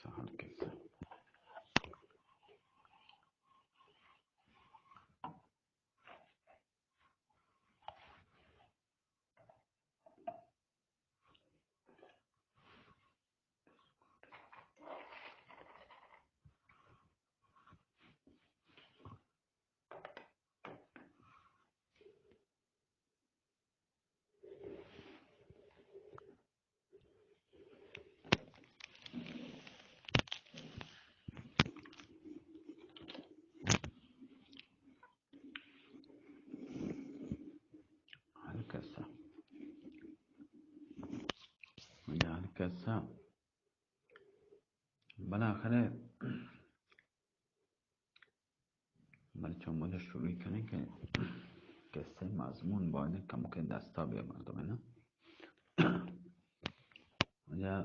تو ہر کسہ۔ ہر کسا، ہر کسا، بالاخرہ بلے چو مدر شروع کنیں کہ قصہ مضمون باید کمکے دستا بیا مردم نا۔ یا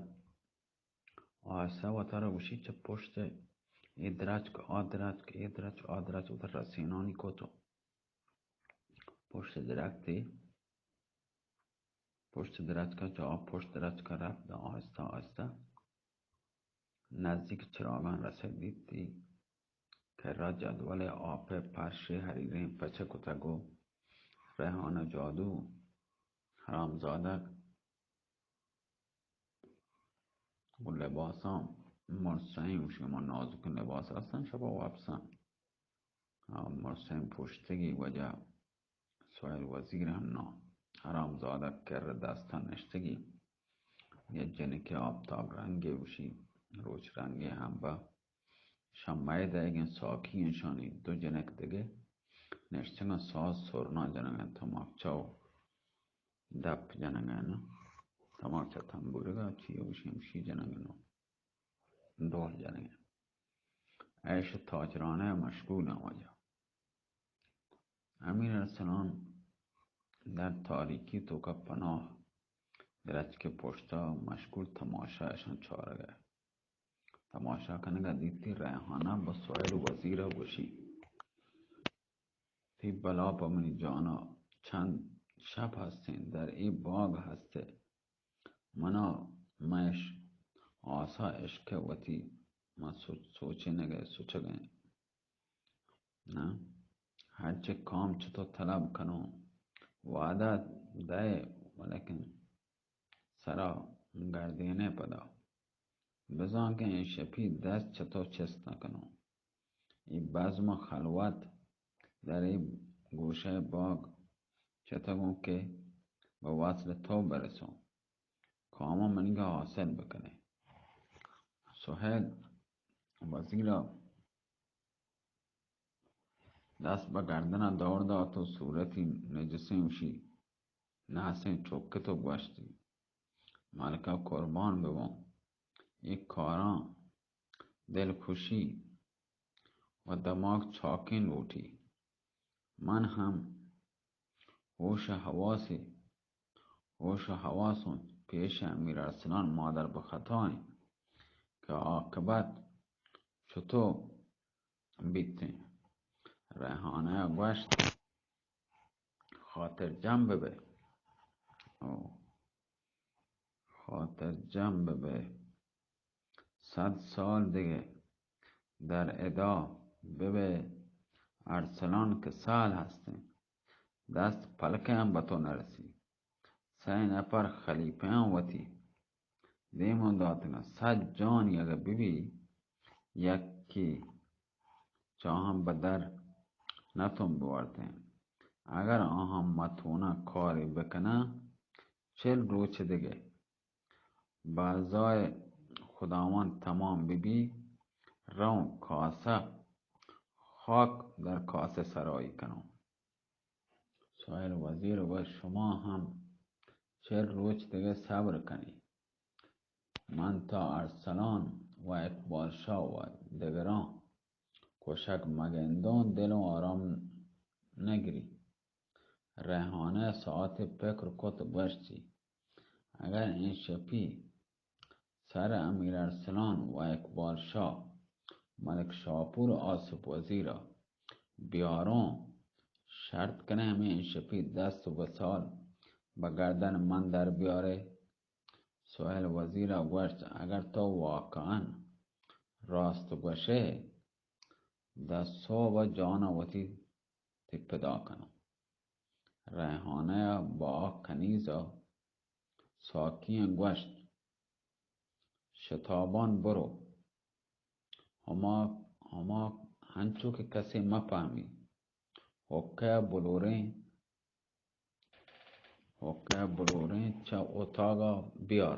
آہستہ وتارا گوشی چہ پشت اے درچک، آ درچک، اے درچک، آ درچک، وتر رسینانی کو تو پشت درختی، پشت درچکا چہ آ پشت درچکا رفت، آہستہ آہستہ نزدیک چراگان رسیت، دیتی کرا جدول آپ پرش حریریں پچ کتگ و ریحانہ جادو حرامزادگ گوں لباساں مرسیں، گوشی ہما نازکیں لباس ہستن شپا وپسن، آ مرسیں پوشتگی وجہ سہیل وزیر ہم نہ، حرامزادہ کر دستاں نشتگی، یک جنکے آپتاب رنگے، گوشی روچ رنگے ہم با شمئے دئیگیں ساکی انشانی دو جنک دگہ نشتگاں ساز سرنا جنگاں، تماکچہ و دپ جنگاں، تماکچہ تنبورگا چی گوشی ہمشی جنگاں، ڈول جنگاں۔ عیش تاجرانہ مشغول آں واجہ۔ امیر ارسلان در تاریکی توکا پناہ درچک پشتا مشغول تماشا اشان چارگا۔ تماشا کنگا دیتی ریحانہ با سہیل وزیرا گوشی، تی بلا پہ منی جانا چند شپ ہستیں در اے باغ ہستے۔ منا مئیش آسا عشق وتی، ما سوچ، سوچینگ ء سوچگ ء نہ۔ ہرچے کام چہ تو طلب کنوں، وعدہ دئے، ولیکن سرا گردینے پدا۔ بزاں کہ اے شپی دست چہ تو چست نہ کنوں۔ اے بزم خلوت در اے گوشہ باغ چتگوں کہ بہ وصل تو برسوں۔ کاماں منیگا حاصل بکنے۔ سہیل وزیرا دست بہ گردنا دور دات و صورتی نجسیں وشی نحسیں چکت و گوشتی، ملکہ قربان بباں، اے کاراں دلخوشی و دماغ چاکیں لوٹی۔ من ہم ہوش ء حواسے، ہوش ء حواسوں پیش امیر ارسلان مادر بہ خطا ایں کہ عاقبت چتو بیتیں۔ ریحانہ ء گوشت، خاطر جم بہ بئے۔ او، خاطر جم بہ بئے۔ صد سال دگہ در ادا بہ بئے، ارسلان کہ سال ہستیں، دست پلکے ہم بہ تو نرسی۔ سئے نفر خلیفہاں وتی دیمون داتگاں، صد جانی اگہ بہ بی، یکے چاہاں بہ در نتون بورتیں۔ اگر آہاں متوناں کارے بکناں، چل روچ دگہ بازائے خداوند تمام بہ بی، روں کاسہ خاک در کاسہ سرائی کنوں۔ سہیل وزیر گوشت، شما ہم چل روچ دگہ صبر کنی۔ من تا ارسلان و اقبال شاہ و دگراں کشگ مگندوں دلوں آرام نگری۔ ریحانہ ساعتے پکر کت گوشتی، اگر ایں شپی سر امیر ارسلان و اقبال شاہ، ملک شاپور و آصف وزیرا بیاروں، شرط کنے ہمے ایں شپی دست و وسال بہ گردن من در بیارے۔ سہیل وزیرا گوشت، اگر تو واقعاً راست گوشے، داں سہب ءَ جان ءَ وتی تہ پدا کناں۔ ریحانہ ءَ با کنیز ءَ ساکیاں گوشت، شتابان برو، ہما، ہما ہنچو کہ کسے مہ پہمی، حقہ ءَ بلوریں، حقہ ءَ بلوریں چہ اتاگ ءَ بیار،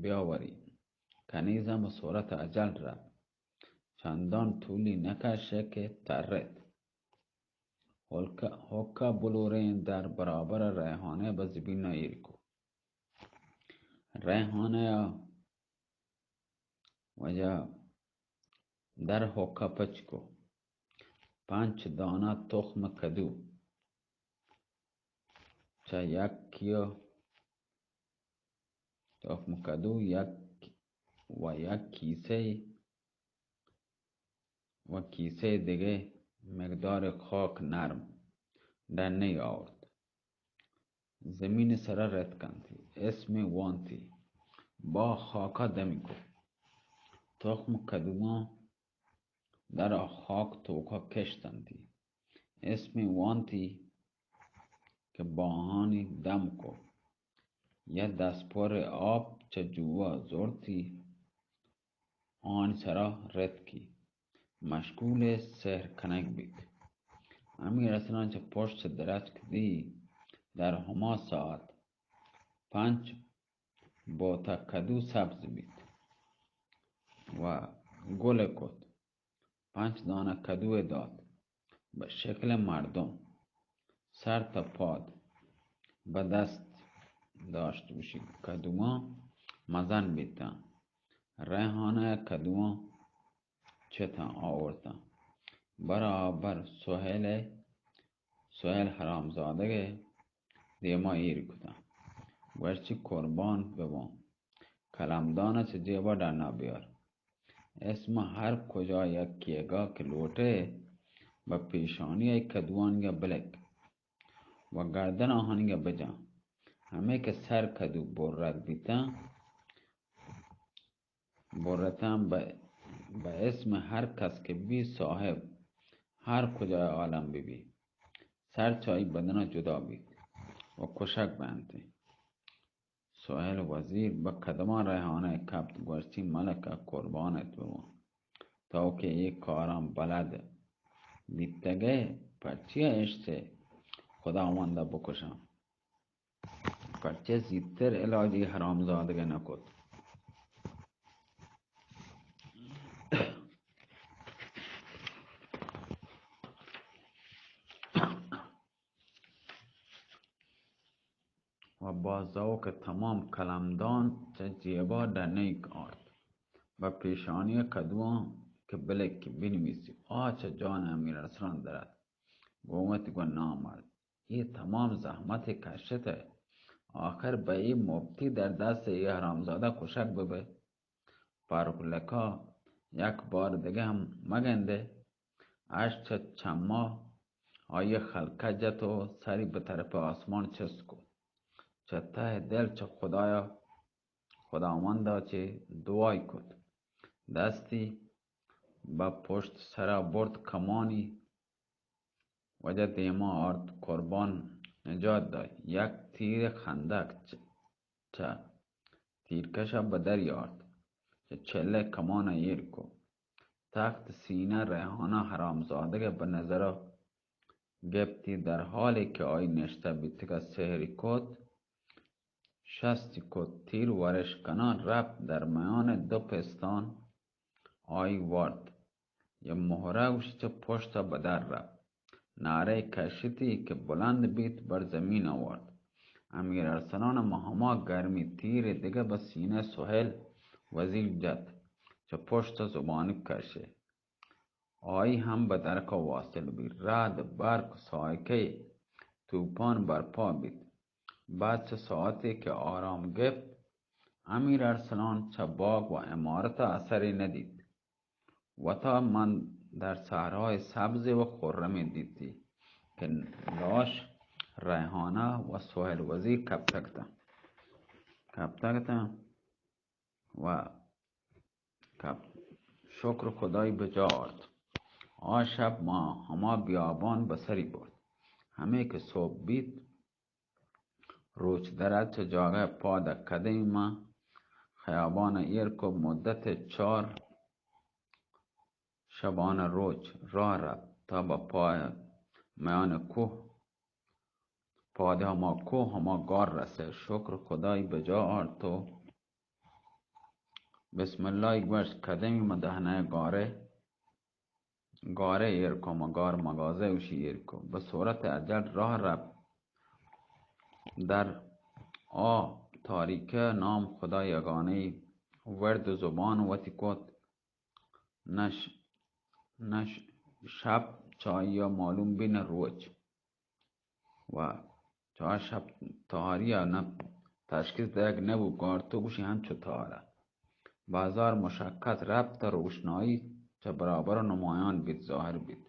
بیاوری۔ کنیز ہم صورت اجل رفت۔ چندان طولی نکشت کہ ترت۔ حقہ، حقہ بلوریں در برابر ریحانہ بہ زمین ءَ ایر کو۔ ریحانہ ءَ واجہ در حقہ پچ کو۔ پنچ دانہ تخم کدو چہ یکی ءَ، تخم کدو یک و یک کیسہ و کیسہ دگہ مقدار خاک نرم ڈنی آورت۔ زمین سرا رت کنتی، اسم وانتی، با خاکا دمی کو۔ تخم کدوان در خاک توکا کشتنتی۔ اسم وانتی کہ باہانی دم کو۔ یا دست پر آپ چہ جوا زورتی، آن سرا رتکی، مشغول سحر کنگ بیت۔ امیر ارسلان چہ پشت درچک دی، در ہما ساعت پنچ بوتہ کدو سبز بیت و گل کت۔ پنچ دانہ کدو دات، بہ شکل مردم، سر تا پاد بہ دست داشت، گوشی، کدوان مزن بیتاں۔ ریحانہ کدوان چتاں آورتاں، برابر سہیل، سہیل حرامزادگ دیما ایر کتاں۔ گوشتی، قربان بباں، قلمدان چہ جیبا ڈنا بیار۔ اسم ہر کجا یکیگا کہ لوٹے، بہ پیشانی ءَ کدوانگا بلک و گردن آہانگا بجاں۔ ہمے کہ سر کدو برگ بیتاں، برتاں بہ، بہ اسم ہر کس کہ بی صاحب، ہر کجا عالم ببی، سر چہ آئی بدنا جدا بیت و کشگ بنت۔ سہیل وزیر بہ قدمان ریحانہ کپت، گوشتی، ملکہ قربانت بباں، تو کہ اے کاراں بلد بیتگئے، پرچیا اشت خداوندا بکشاں؟ پرچہ زیتر علاج اے حرامزادگ نہ کت؟ و با ذوق تمام قلمدان چہ جیبا ڈنیک آرت۔ بہ پیشانی کدوان کہ بلک بنویسی، آ چہ جان امیر ارسلان درات۔ گوں وتی گوں نامرد، اے تمام زحمت کشت ء آخر بہ اے مپتی در دست اے حرامزادہ کشگ بہ بئے۔ پارک لکا یک بار دگہ ہم مگندے۔ اش چہ چما آئی خلقہ جت و سری بہ طرف آسمان چست کو۔ چہ تہ دل چہ خدایا، خداوندا چہ دعای کت۔ دستی بہ پشت سرا برت کمانی وجہ دیما آرت، قربان نجات دات۔ یک تیر خندق چ-، چہ تیرکشا بدری آرت، چہ چلہ کمانا ایر کو۔ تخت سینہ ریحانہ حرامزادگ بہ نظرا گپتی، در حالی کہ آئی نشتہ بیتگا سحری کت، شستی کت، تیر ورش کنان رپت در میان دو پستان آئی وارت۔ یہ مہرہ گوشی چہ پشت ء بدر رپت۔ نعرہ کشتی کہ بلند بیت بر زمین آورت۔ امیر ارسلان ماں ہما گرمی تیر دگہ بہ سینہ سہیل وزیر جت۔ چہ پشت زبان کشے۔ آئی ہم بہ درک واصل بیت۔ رعد، برق، صاعقہ، توپان برپا بیت۔ بعد چہ ساعتے کہ آرام گپت، امیر ارسلان چہ باغ و عمارت اثرے ندیت۔ وتا من در صحرای سبز و خرمی دیتی کہ لاش ریحانہ و سہیل وزیر کپتگتاں۔ کپتگتاں۔ و کپت۔ شکر خدای بجا آرت۔ آ شپ ما ہما بیابان بسری برت۔ ہمے کہ صبح بیت، روچ درات، چہ جاگہ پاد کدیں ما خیابان ایر کو، مدت چار شبان روچ راہ رفت تا بہ پای میان کوہ، پاد ہما کوہ ہما گار رسے۔ شکر خدای بجا آرت و بسم اللہ گوشت، کدیں ما دہنہ گارے گارے ایر کو، ما گار مغازہ اوشی ایر کو۔ بہ صورت اجل راہ رفت۔ در آ تاریکہ نام خدا یگانہ ورد و زبان وتی کت۔ نش نش شپ چایا معلوم بی نہ روچ۔ و چار شپ تہاری ء نہ تشخیص دئیگ نہ بوت، گارتو گوشی ہنچو تہار ء۔ بازار مشخص رپت ء روشنائی چہ برابر ء نمایان بیت، ظاہر بیت۔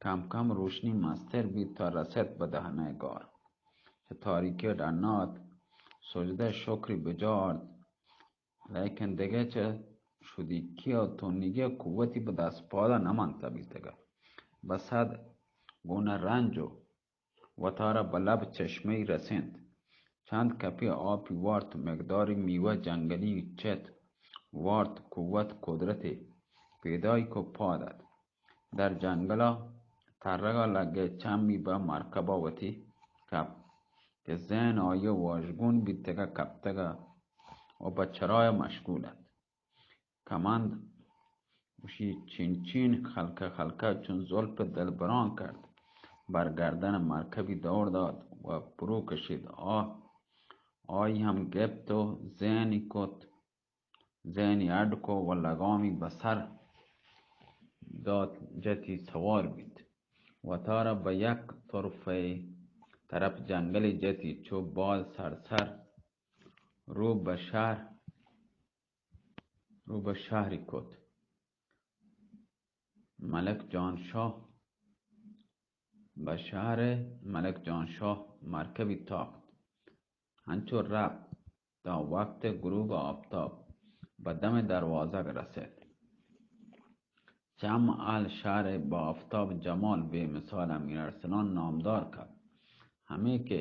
کم کم روشنی مستر بیت تا رست بہ دہنہ گار۔ چہ تاریکی ء ڈنا ات، سجدہ شکری بجا آرت، لیکن دگہ چہ شدیکی ء تنیگی ء قوتی بہ دست پادا نہ منتہ بیتگ ات۔ بہ صد گونہ رنج و وتارا بہ لب چشمہ ای رسینت۔ چند کپی آپی وارت، مقداری میوہ جنگلی چت، وارت، قوت قدرتے پیدائی کو پاد ات۔ در جنگلا ترگا لگے چمی بہ مرکبا وتی کپت کہ ذہن آئی واژگون بیتگا کپتگا و بہ چرایا مشغول ات۔ کمند گوشی چین چین، خلکہ خلکہ چون زلف دلبران کرد۔ بر گردن مرکبی دور دات و پرو کشید۔ آ آئی ہم گپت و زینی کت، زینی اڈ کو و لگامی بہ سر دات، جتی سوار بیت۔ وتارا بہ یک طرفے طرف جنگلی جتی، چو باز سر سر رو بہ شہر رو بہ شہری کت۔ ملک جان شاہ بہ شہر ملک جان شاہ مرکبی تاخت۔ ہنچو رپت تا وقت غروب آفتاب بہ دم دروازگ رسیت۔ چم اہل شہر بہ آفتاب جمال بے مثال امیر ارسلان نامدار کرد۔ ہمے کہ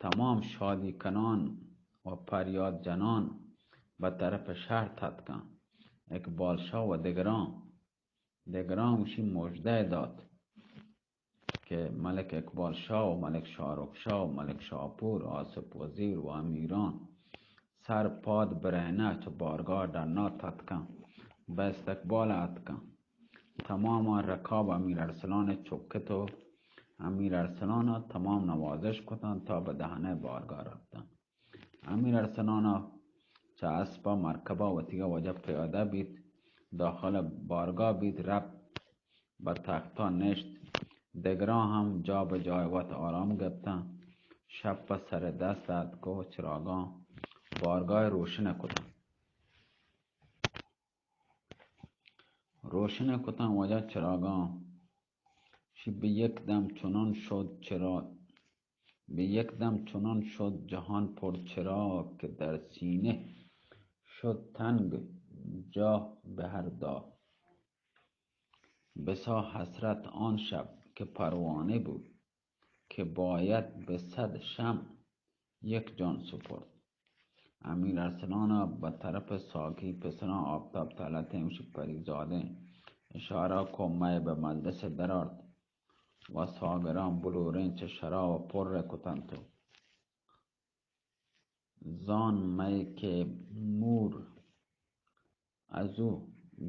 تمام شادی کنان و پریاد جنان بہ طرف شہر تتکاں۔ اقبال شاہ و دگراں، دگراں گوشی مژدہ دات کہ ملک اقبال شاہ و ملک شاہ رخ شاہ و ملک شاہ پور، آصف وزیر و امیران سر پاد برہنہ چہ بارگاہ ڈنا تتکاں، بہ استقبال اتکاں۔ تمام رکاب امیر ارسلان چکت و امیر ارسلان تمام نوازش کتاں تا بہ دہنہ بارگاہ رفتاں۔ امیر ارسلان چہ اسپا مرکبا وتیگا واجہ پیادہ بیت، داخل بارگاہ بیت، رپت بہ تختا نشت۔ دگراں ہم جا بہ جای وت آرام گپتاں۔ شپ پہ سر دست اتک و چراگاں بارگاہ روشن کتاں۔ روشن کتاں واجہ چراگاں۔ شی بہ یک دم چنان شد چرا، بہ یک دم چنان شد جہان پر چراغ کہ در سینہ شد تنگ جاہ بہ ہر داغ۔ بسا حسرت آن شب کہ پروانہ بود، کہ باید بہ صد شمع یک جان سپرد۔ امیر ارسلان ء بہ طرف ساقی پسراں آفتاب طلعتیں گوشی پری زادیں اشارہ کو مئے بہ مجلس درآرت و ساگراں بلوریں چہ شراب پر کتنت و زان مئے کہ مور ازو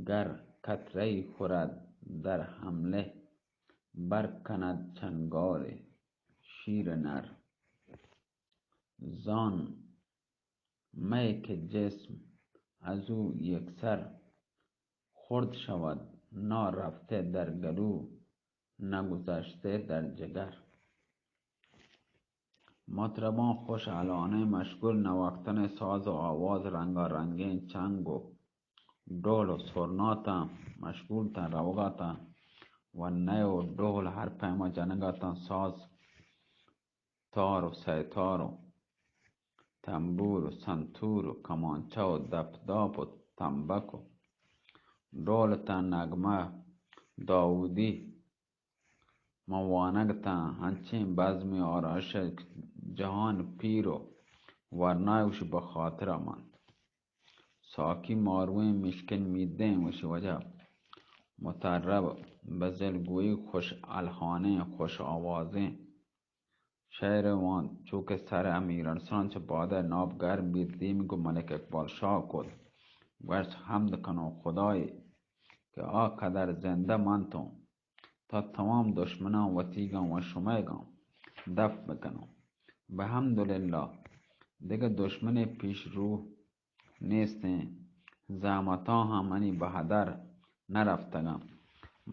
گر قطره‌ای خورد در حمله، برکند چنگال شیر نر. زان مئے که جسم ازو یکسر خورد شود، نارفته در گلو، نگذشته در جگر. مطرباں خوش الہانیں مشغول نواختن ساز و آواز، رنگا رنگیں چنگ و ڈول و سرناتاں مشغول تاں، روگا تاں و نئے و ڈول ہر پیما جنگا تاں، ساز تار و سیتار و تنبور و سنتور و کمانچہ و دپ داپ و تمبک و ڈول تاں نغمہ داؤدی، من وانگ تاں انچیں بزمے آرائش جہان پیر و ورنائے گوشی بخاطرا منت۔ ساکی مارویں مشکن میدیں گوشی وجہ مطرب بزل گوئی خوش الحانیں خوش آوازیں شعر وانت، چو کہ سر امیر ارسلان چہ بادئے ناب گرم بیت، دیم گوں ملک اقبال شاہ کت، گوشت، حمد کنوں خدائے کہ آ قدر زندہ منتوں، تا تمام دشمناں وتیگاں و شمئیگاں دف بکنوں۔ بحمدللہ دگہ دشمنے پیش رو نیستیں، زحمتاں ہم منی بہدر نہ رفتگاں۔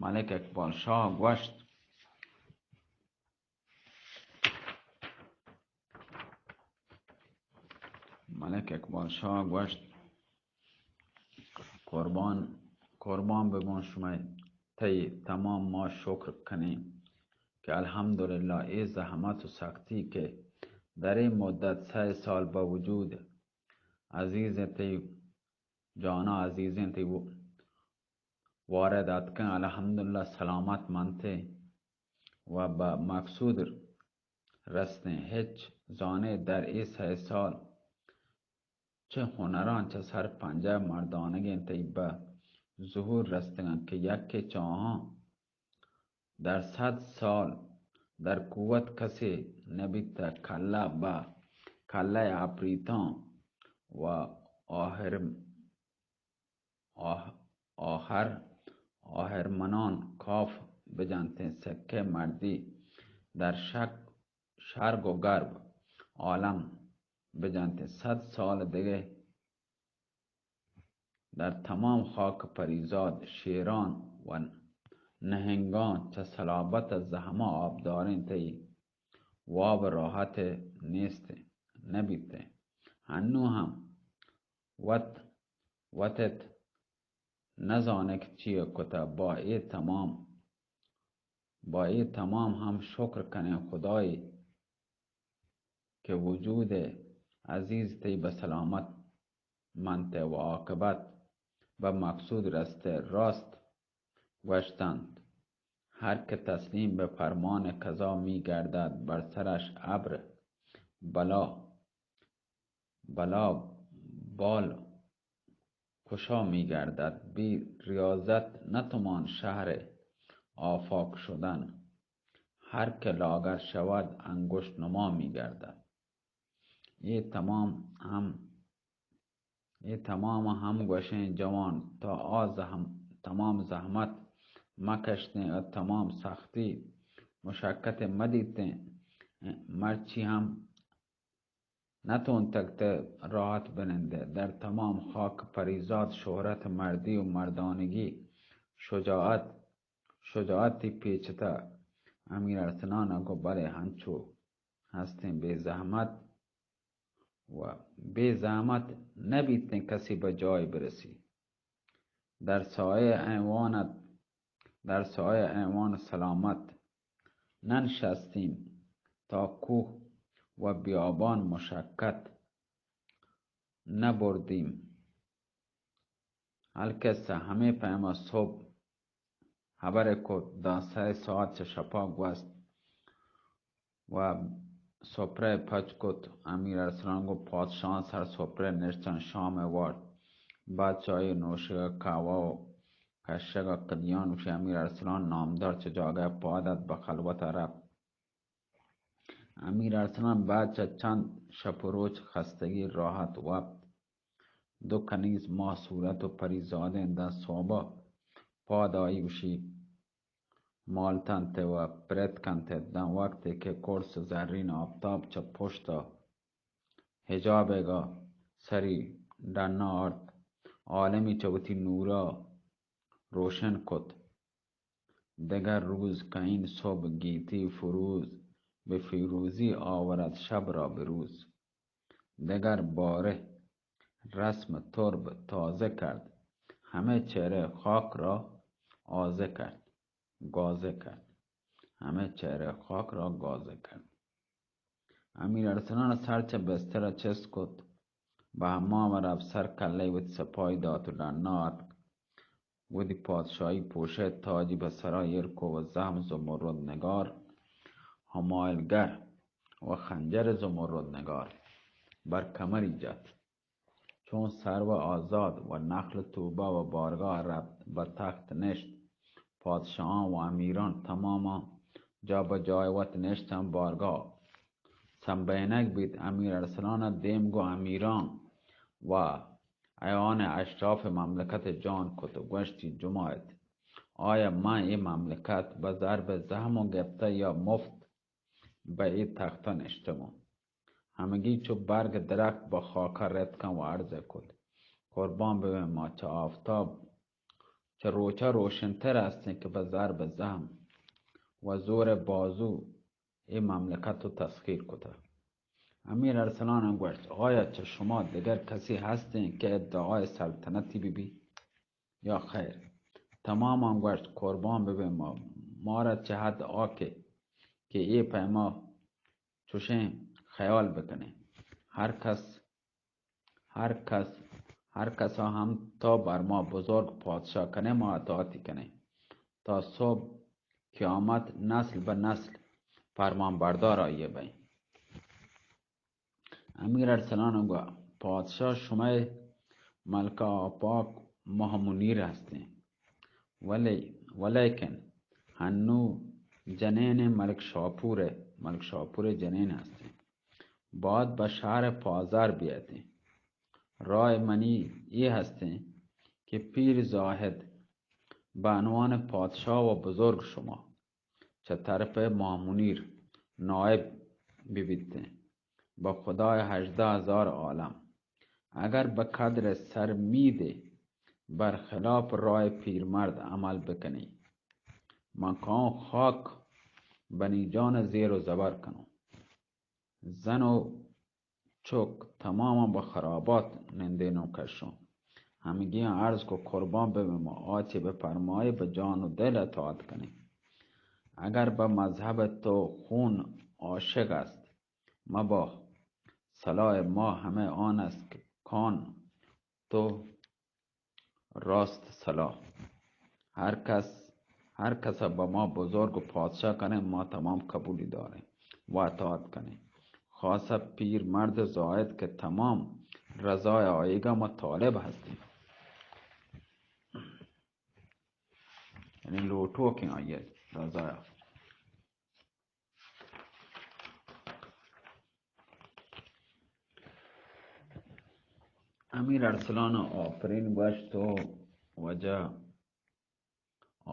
ملک اقبال شاہ گوشت، ملک اقبال شاہ گوشت، قربان، قربان ببوں شمئے، تئی تمام ما شکر کنیں کہ الحمدللہ اے زحمت و سختی کہ در اے مدت سئے سال باوجود عزیزیں تئی جانا عزیزیں تئی وارد اتکن، الحمدللہ سلامت منتے و بہ مقصود رستیں۔ ہچ زانے در اے سئے سال چہ ہنراں چہ سر پنجاہ مردانگیں تئی بہ ظہور رستگاں کہ یکے چہ آہاں در صد سال در قوت کسے نہ بیتہ، کلہ بہ کلہ اپریتاں و آہر آہ-، آہر، آہرمنان کاف بجنتیں سکہ مردی در شک-، شرگ و گرب عالم بجنتیں۔ صد سال دگہ در تمام خاک پریزاد شیران و نہنگان چہ صلابت زہما آبداریں تئی واب راحت نیست نہ بیتیں۔ ہنو ہم وت وتت نزانک چی کتہ۔ با اے تمام، با اے تمام ہم شکر کنیں خدائے کہ وجود عزیز تئی بہ سلامت منتہ و عاقبت بہ مقصود رستہ۔ راست گوشتنت، ہر کہ تسلیم بہ فرمان قضا می‌گردد، بر سرش ابر بلا بلا بال کشا می‌گردد۔ بی ریاضت نتوان شہر آفاق شدن، ہر کہ لاغر شود انگشت نما می‌گردد۔ اے تمام ہم، اے تمام ہم گوشیں جوان، تا آ زحم-، تمام زحمت مکشتیں و تمام سختی مشقت مدیتیں، مرچی ہم نتونتگ تہ راحت بنندہ۔ در تمام خاک پریزاد شہرت مردی و مردانگی، شجاعت، شجاعتی پیچتہ۔ امیر ارسلان ء گو بلے ہنچو ہستیں بے زحمت و بے زحمت نہ بیتیں کسی بہ جاہے برسی۔ در سایہ ایوانت، در سایہ ایوان سلامت ننشستیم، تا کوہ و بیابان مشقت نبردیم۔ القصہ ہمے پیما صبح ہبرے کت، داں سئے ساعت چہ شپا گوست۔ و سپرہ پچ کت۔ امیر ارسلان گوں پادشاہاں سر سپرہ نشتن، شام وارت۔ بعد چائے نوشگا، قہوہ و کشگا کدیان گوشی۔ امیر ارسلان نامدار چہ جاگہ پاد ات، بہ خلوت رفت۔ امیر ارسلان بعد چہ چند شپ و روچ خستگی راحت وپت۔ دو کنیز ماہ صورت و پری زادیں داں سوبا پاد آئی گوشی۔ مالتنت و پرت کنت، داں وقتے کہ قرص زرین آفتاب چہ پشت ء حجابیگ ء سری ڈن ء آرت، عالمی چہ وتی نور ء روشن کت۔ دگہ روز کئین صبح گیتی فروز، بہ فیروزی آورد شب را بہ روز۔ دگر بارہ رسم ترب تازہ کرد، ہمے چہرہ خاک را آزہ کرد، گازہ کرد، ہمے چہرہ خاک را گازہ کرد۔ امیر ارسلان سر چہ بستر چست کت، بہ ہماوار افسر کلہ وتی سپاہی دات و ڈنا اتک۔ وتی پادشاہی پوشئے تاجی بہ سرا ایر کو و زہم زمرد نگار، ہمایل گر و خنجر زمرد نگار بر کمری جت۔ چون سرو آزاد و نخل طوبا و بارگاہ رپت، بہ تخت نشت۔ پادشاہان و امیران تماما جا بہ جای وت نشتن۔ بارگاہ سمبینگ بیت۔ امیر ارسلان دیم گو امیران و ایان اشراف مملکت جان کت و گوشتی، جماعت، آیا من اے مملکت بہ ضرب زہم و گپتہ یا مفت بہ اے تختہ نشتگوں؟ ہمگی چو برگ درخت بہ خاکا رتکن و عرض کت، قربان ببیں ما، چہ آفتاب، چہ روچا روشنتر ہستیں کہ بہ ضرب زہم و زور بازو اے مملکت و تسخیر کتہ۔ امیر ارسلان گوشت، آیا چہ شما دگر کسی ہستیں کہ ادعای سلطنتی ببی؟ یا خیر؟ تمامان گوشت، قربان ببیں ما، مارا چہ حد آ کہ، کہ اے پیما چوشیں خیال بکنیں۔ ہر کس، ہر کس، ہر کسا ہم تو بر ما بزرگ پادشاہ کنے، ما اطاعتی کنیں۔ تا صبح قیامت نسل بہ نسل فرمان بردار آئیے بئیں۔ امیر ارسلان گو، پادشاہ شمئے ملکہ آپاک ماہ منیر ہستیں، ولی، ولیکن ہنو جنین ملک شاپور، ملک شاپور جنین ہستیں، باید بہ شہر پازار بیاتیں۔ رائے منی اے ہستیں کہ پیر زاہد بہ عنوان پادشاہ و بزرگ شما چہ طرف ماہ منیر نائب ببیتیں۔ بہ خدای ہژدہ ہزار عالم، اگر بہ قدر سر مید برخلاف رائے پیرمرد عمل بکنی، من کاؤں خاک بنی جان زیر و زبر کنوں۔ زن و چک تماما بہ خرابات نندینوں کشوں۔ ہمگیاں عرض کو، قربان ببیں ما، آ چہ بہ فرمائے بہ جان و دل اطاعت کنیں۔ اگر بہ مذہب تو خون عاشق است، مباہ، صلاح ما ہمے آن است کہ کان تو راست صلاح۔ ہر کس، ہر کس بہ ما بزرگ و پادشاہ کنیں، ما تمام قبولی داریں و اطاعت کنیں۔ خاصہ پیر مرد زاہد کہ تمام رضای آئیگا ما طالب ہستیں۔ یعنی لوٹوکیں آئی رضایا۔ امیر ارسلان آپرین گوشت و واجہ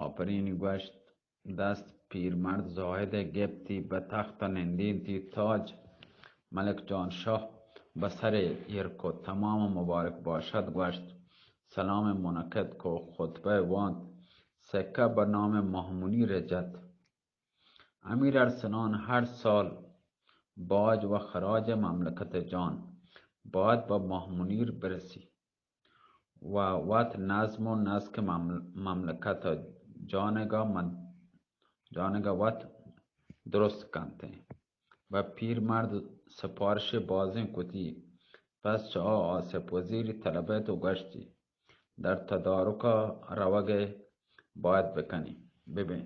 آپرینی گوشت، دست پیرمرد زاہد گپتی، بہ تخت نندینتی، تاج ملک جان شاہ بہ سر ایر کو، تمام مبارک باشد گوشت، سلام منعقد کو، خطبہ وانت، سکہ بہ نام ماہ منیر جت۔ امیر ارسلان ہر سال باج و خراج مملکت جان باید بہ ماہ منیر برسی و وت نظم و نسق ممل-، مملکت جانگا من-، جانگا وت درست کنتیں۔ و پیرمرد سپارش بازیں کتی، پس چہ آ آصف وزیری طلبت و گوشتی، در تدارکا روگ باید بکنی، ببیں۔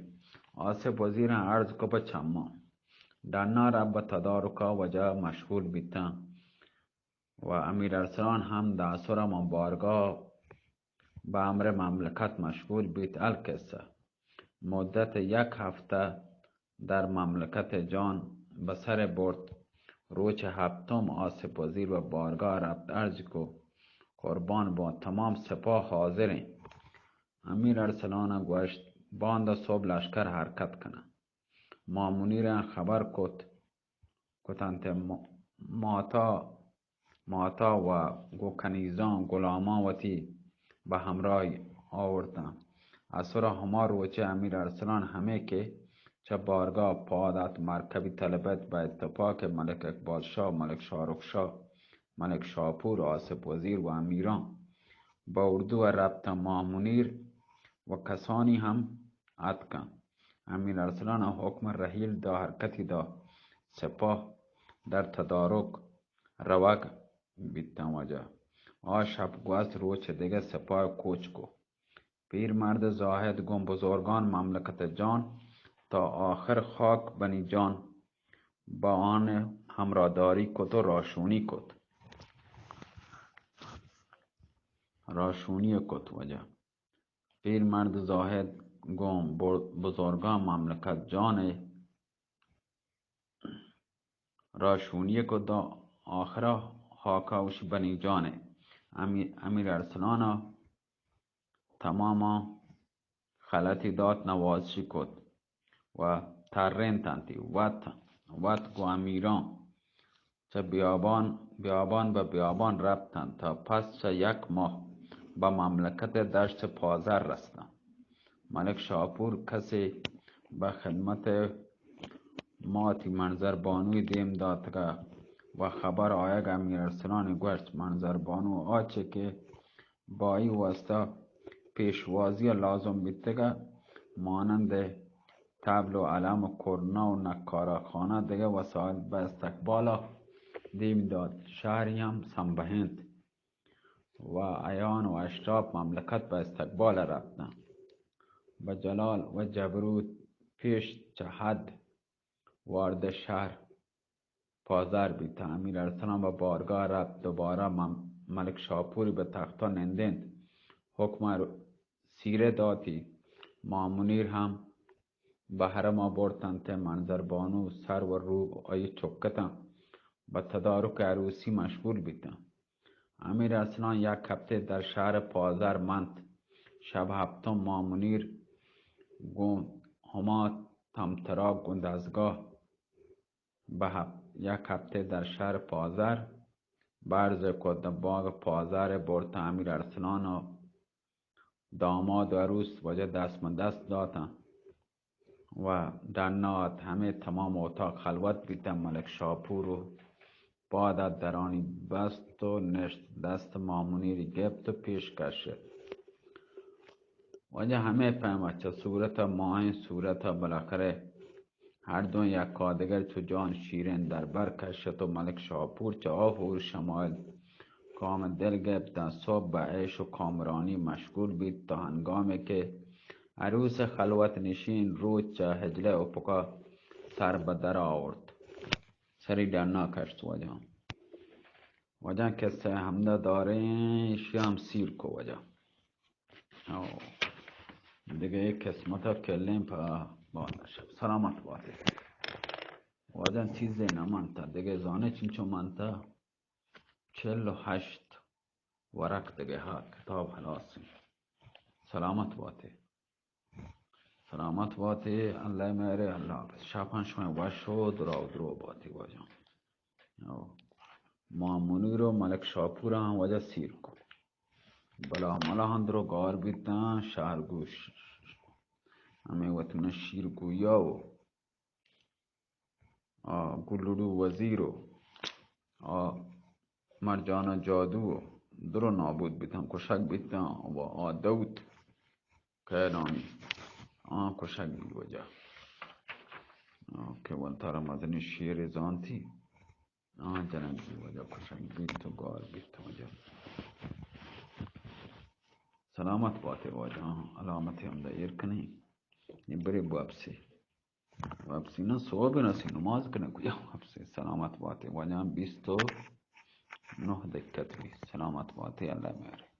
آصف وزیران عرض کو بہ چماں۔ ڈنا رب بہ تدارکا وجہ مشغول بیتاں و امیر ارسلان ہم داسرا من بارگاہ بہ امر مملکت مشغول بیت۔ القصہ مدت یک ہفتہ در مملکت جان بہ سر برت۔ روچ ہپتم آصف وزیر و بارگاہ رپت، عرض کو، قربان باں، تمام سپاہ حاضریں۔ امیر ارسلان گوشت، باندا صبح لشکر حرکت کناں۔ ماہ منیران خبر کت، کتنت م-، ماتا ماتا و گوں کنیزاں، غلاماں وتی بہ ہمراہی آورتاں۔ اسرا ہما روچ امیر ارسلان ہمے کہ چہ بارگاہ پاد ات، مرکبی طلبت بہ اتفاق ملک اقبال شاہ، ملک شاہ رخ شاہ، ملک شاپور، آصف وزیر و امیراں بہ اردو ء رپتاں۔ ماہ منیر و کسانی ہم اتکاں۔ امیر ارسلان ء حکم رحیل دا، حرکتی دا، سپاہ در تدارک روگ بیتاں واجہ۔ آ شپ گوست، روچ دگہ سپاہ کوچ کو۔ پیرمرد زاہد گوں بزرگان مملکت جان تا آخر خاک بنی جان با آن ہمراہداری کت و راشونی کت۔ راشونی کت واجہ۔ پیرمرد زاہد گوں بر-، بزرگان مملکت جان راشونی کت و آخرا خاکا وش بنی جان امی-، امیر ارسلان تماما خلعتی دات، نوازشی کت و ترینتنتی۔ وت، وت گوں امیران چہ بیابان، بیابان بہ بیابان رپتنت تا پس چہ یک ماہ بہ مملکت دشت پازر رستنت۔ ملک شاپور کسے بہ خدمت ماتی منظر بانوی دیم داتگا و خبر آیگ امیر ارسلانی گوشت، منظر بانو آ چہ کہ با ای واسطہ پیشوازی لازم بیتگا، مانند طبل و علم و کرنا و نقارہ خانہ دگہ وسائل بہ استقبالا دیم دات۔ شہری ہم سمبہینت و عیان و اشراف مملکت بہ استقبالا رپتنت۔ بہ جلال و جبروت پیش چہ حد وارد شہر پازر بیت۔ امیر ارسلان بہ بارگاہ رپت، دوبارہ مم-، ملک شاپوری بہ تختا نندینت۔ حکم ار-، سیرے داتی۔ مامنیر ہم بہ حرما برتنت۔ منظر بانو سر و روح آئی چکتاں، بہ تدارک عروسی مشغول بیتاں۔ امیر ارسلان یک ہفتے در شہر پازر منت۔ شب ہپتم مامنیر گوں ہما تمتراک گوں دزگاہ بہ ہپ-، یک ہپتے در شہر پازر برز کت، باغ پازر برت۔ امیر ارسلان و داماد و عروس واجہ دست مہ دست داتاں و ڈنا ات۔ ہمے تمام اتاق خلوت بیتاں۔ ملک شاپور و پاد ات درانی بست و نشت، دست مامنیری گپت و پیش کشت۔ واجہ ہمے پیم ء چہ صورت ء ماہیں صورت ء بالاخرہ ہر دوئیں یکادگر چو جان شیرین در بر کشت و ملک شاپور چہ آ ہور شمائل کام دل گپت داں صبح بہ عیش و کامرانی مشغول بیت تا ہنگامی کہ عروس خلوت نشین روچ چہ حجلہ افقا سر بہ در آورت۔ سری ڈنا کشت واجہ۔ واجہ قصہ ہمدا داریں، ایشی ہم سیر کو واجہ۔ او، دگہ یک قسمت ء کلیں پہ باندا شپ۔ سلامت باتے۔ واجہ چیزے نہ منتا، دگہ زانے چنچو منتا۔ چل و ہشت ورق دگہ ہا کتاب ہلاس انت۔ سلامت باتے۔ سلامت باتے، اللہ مہرے، اللہ حافظ۔ شاپان شما وش و درا و درو باتے واجہ۔ او، ما منیر و ملک شاپور ہم واجہ سیر کو۔ بلا ملا ہم درو گار بیتاں، شہر گوش۔ ہمیں وت من شیر گویا و آ گلڑو وزیر و آ مرجانہ جادو و درو نابود بیتاں، کشگ بیتاں و آ دوت کیلانی آ کشگ بی واجہ۔ آ کہ ونتارا مزنی شیر زانتی۔ آ جنگ بی واجہ، کشگ بیت و گار بیت واجہ۔ سلامت باتے واجہ، علامت ہمدا ایر کنیں۔ نی برے واپسی۔ واپسی نہ، صبح نہ سی نماز کنے کجا واپسی۔ سلامت باتے واجہ، بیست و نہ دقت بی۔ سلامت باتے، اللہ مہرے۔